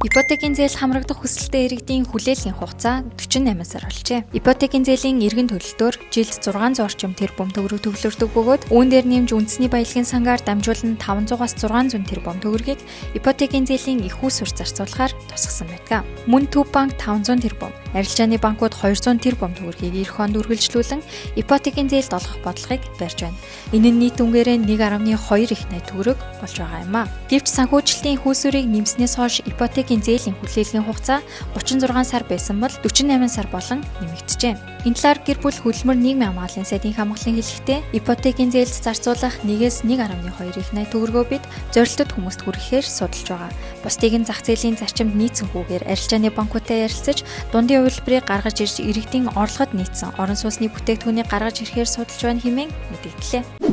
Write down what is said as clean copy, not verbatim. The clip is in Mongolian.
Ипотекийн зээл хамрагдах хүсэлтэй иргэдийн хүлээлгийн хугацаа 48 сар болжээ. Ипотекийн зээлийн эргэн төлөлтөөр жилд 600 орчим тэрбум төгрөг төвлөрдөг бөгөөд үүн дээр нэмж үндэсний баялагын сангаар дамжуулан 500-аас 600 тэрбум төгрөгийг ипотекийн зээлийн эх үүсвэр зарцуулахаар тусгасан байдаг. Мөн Төв банк 500 тэрбум, арилжааны банкуд 200 тэрбум төгрөгийг ирэх онд үргэлжлүүлэн ипотекийн зээлд олгох бодлогыг барьж байна. Энэ нь нийт үнгээрээ 1.2 их 80 төгрөг болж байгаа юм а. Гэвч санхүүжилтийн эх үүсвэрийг нэмснээс хойш ипотекийн зээлийн хүлээлгийн хугацаа 36 сар байсан бол 48 сар болон нэмэгджээ. Энэ талаар гэр бүл хөдөлмөр нийгмийн хамгааллын сайдын хамгааллын хэлэхдээ ипотекийн зээлд зарцуулах 1-ээс 1.2 их 80 төгрөгөө бид зорилтод хүмүүст хүргэхээр судалж байгаа. Бусдыг нь зах зээлийн зарчимд нийцсэн хүүгээр арилжааны банкудтай ярилцаж дундын хувилбарыг гаргаж ирж иргэдийн орлогод нийцсэн орон сууцны бүтээгдэхүүнийг гаргаж ирэхээр судалж байна хэмээн мэдэгдлээ.